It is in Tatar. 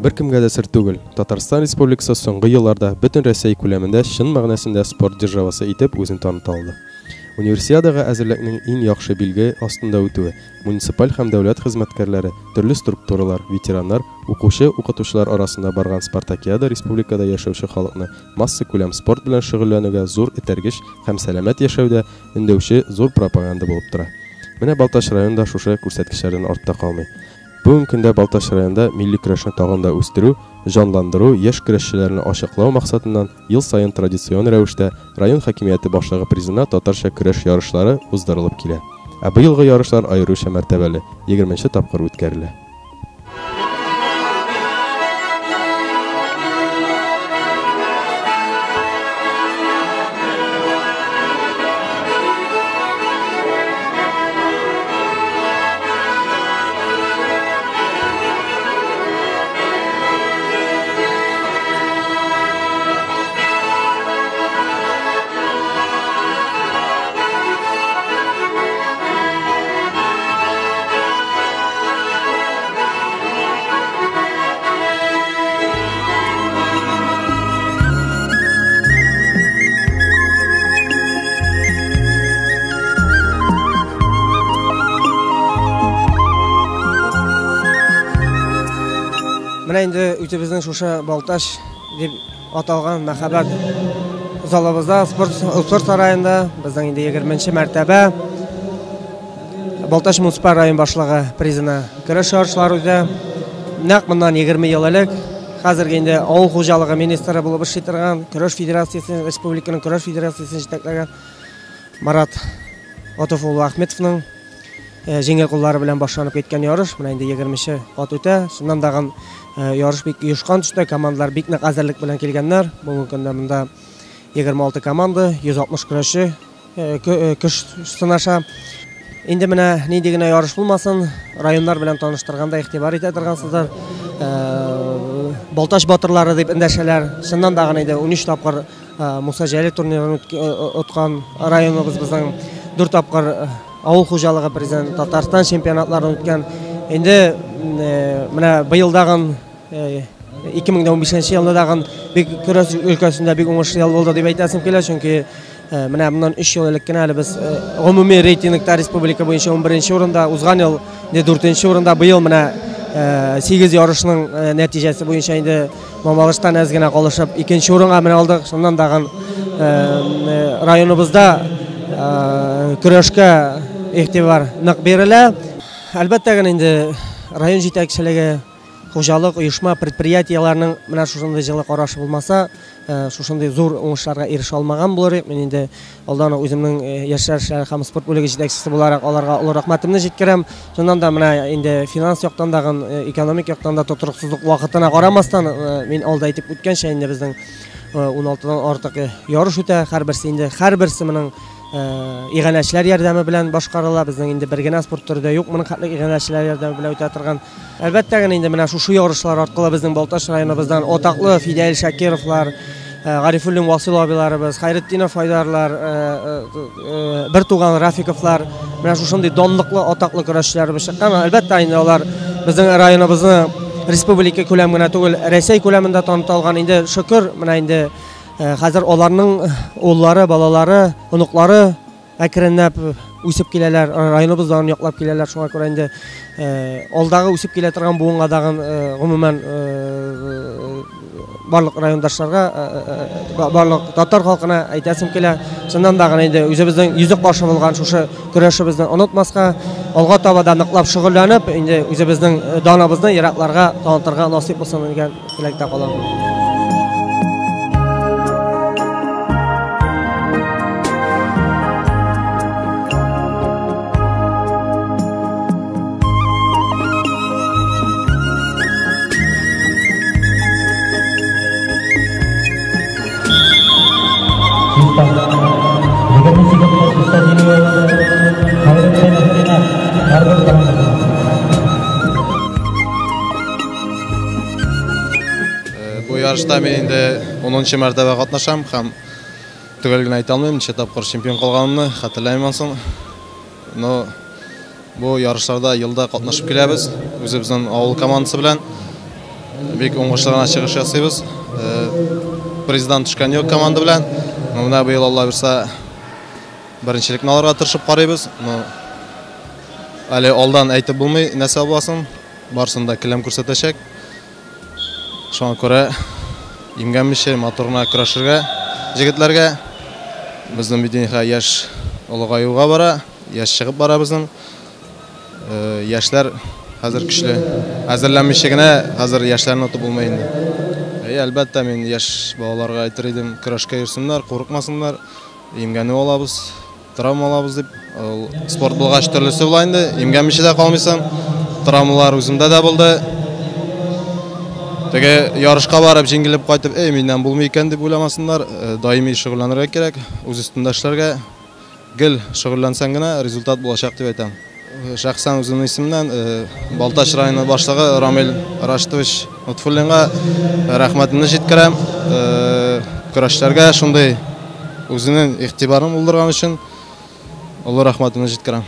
Беркемгә дә сер түгел, Татарстан Республикасы соңгы елларда бөтен Рәсәй күләмендә чын мәгънәсендә спорт державасы итеп үзен таныта алды. Универсиадага әзерлекнең иң яхшы билге астында үтүе, муниципаль һәм дәүләт хезмәткәрләре, төрле структуралар, ветераннар, укучы, укытучылар арасында барган спартакиада республикада яшәүче халыкны массакүләм спорт белән шөгыльләнүгә зур этәргеч һәм сәламәт яшәүдә өндәүче зур пропаганда булып тора. Менә Балтач районы да шушы күрсәткечләрдән артта калмый. Бүгенге көндә Балтач районында милли көрәшне тагын да үстерү, җанландыру, яшь көрәшчеләрне ачыклау максатыннан ел саен традицион рәвештә район хакимияте башлыгы призына татарча көрәш ярышлары уздырылып килә. Ә быелгы ярышлар аеруча мәртәбәле, егерменче тапкыр үткәрелә. Менә инде үзебезнең шушы Балтач дип аталган мәһабәт залыбызда, спорт сараенда безнең инде 20 мәртәбә Балтач муниципаль район башлыгы призына көрәш ярышлары үтә. Нәкъ моннан 20 ел элек хәзерге инде авыл хуҗалыгы министры булып эшли торган, көрәш федерациясен, республиканың көрәш федерациясен җитәкләгән Марат Готов улы Ахметовның җиңел куллары белән башланып киткән ярыш менә инде 20 кат үтә. Чыннан да ярыш бик оешкан төстә, командалар бик нык әзерлек белән килгәннәр. Бүгенге көндә монда 26 команда, 160 көрәшче көч сынаша. Инде менә нинди генә ярыш булмасын, районнар белән таныштырганда игътибар итә торгансыздыр. Балтач батырлары дип эндәшәләр. Чыннан да гына инде 13 тапкыр Муса Җәлил турнирын откан районыбыз безнең 4 тапкыр авыл хуҗалыгы президенты Татарстан чемпионатларын үткән. Инде менә быелдагын 2015 елны дагын бик көрәш өлкәсендә бик уңышлы ел булды дип әйтәсем килә, чөнки менә моннан 3 ел элек кенә әле без гомуми рейтингта республика буенча 11 урында, узган ел 4 урында, быел менә 8 ярышның нәтиҗәсе буенча инде Мамалыштан әз генә калышып 2 урынга менә алдык. Шуннан дагын районыбызда көрәшкә игътибар нык бирелә. Әлбәттә генә инде район җитәкчелеге, хуҗалык, оешма, предприятиеләрнең менә шушындый җылы карашы булмаса, шушындый зур уңышларга ирешә алмаган булыр идек. Мин инде алдан ук үземнең яшьләр эшләре һәм спорт бүлеге җитәкчесе буларак аларга олы рәхмәтемне җиткерәм. Чыннан да менә инде финанс яктан да, экономик яктан да тотрыксызлык вакытына карамастан, мин алда әйтеп үткәнчә, инде безнең 16-дан артык ярыш үтә. Һәрберсе инде, һәрберсе моның иганәчеләр ярдәме белән башкарыла. Безнең инде бер генә спорт төре дә юк моның хәтле иганәчеләр ярдәме белән үтә торган. Әлбәттә генә инде менә шушы ярышлар аркылы безнең Балтач районыбыздан атаклы Фидәил Шакировлар, Гарифуллин Васил абыйларыбыз, Хайретдинов Айдарлар, бер туган Рафиковлар, менә шушындый данлыклы, атаклы көрәшчеләребез чыккан. Әлбәттә инде алар безнең районыбызны республика күләм генә түгел, Рәсәй күләмендә таныта алган. Инде шөкер, менә инде хәзер аларның уллары, балалары, оныклары әкренләп үсеп киләләр, районыбыз данын яклап киләләр. Шуңа күрә инде алдагы үсеп килә торган буынга дагын, гомумән, барлык райондашларга, барлык татар халкына әйтәсем килә. Чыннан да гына инде үзебезнең йөзек кашы булган шушы көрәшебезне онытмаска, алга таба да ныклап шөгыльләнеп, инде үзебезнең даныбызны еракларга танытырга насыйп булсын дигән теләктә калам. Бу ярышта мин инде 10 мәртәбә катнашам һәм төгәл генә әйтә алмыйм, ничә тапкыр чемпион калганымны хәтерләмим ансын. Но бу ярышларда елда катнашып киләбез, үзебезнең авыл командасы белән. бик уңышлы гына чыгыш ясыйбыз. Приздан төшкән юк команда белән. Ну, менә быел, Алла бирса, беренчелекне алырга тырышып карыйбыз. Ну, әле алдан әйтеп булмый, нәрсә буласын. Барысын да келәм күрсәтәчәк. Шуңа күрә имгәнмичә матур гына көрәшергә җегетләргә. Безнең бит инде яшь олыгаюга бара, яшь чыгып бара безнең. Яшьләр хәзер көчле. Әзерләнмичә генә хәзер яшьләрне отып булмый инде. Әй, әлбәттә, мин яшь балаларга әйтер идем, көрәшкә йөрсеннәр, курыкмасыннар. Имгәнү алабыз, травма алабыз дип. Ул спорт булгач төрлесе була инде. Имгәнмичә дә калмыйсың. Травмалар үземдә дә булды. Теге ярышка барып җиңелеп кайтып, эй, миннән булмый икән дип уйламасыннар. Даими шөгыльләнергә кирәк, үз өстендә эшләргә. Гел шөгыльләнсәң генә результат булачак дип әйтәм. Шәхсән үземнең исемнән Балтач районы башлыгы Рамил Рашитович Нотфуллинга рәхмәтемне җиткерәм. Көрәшләргә шундый үзенең игътибарын булдырган өчен олы рәхмәтемне җиткерәм.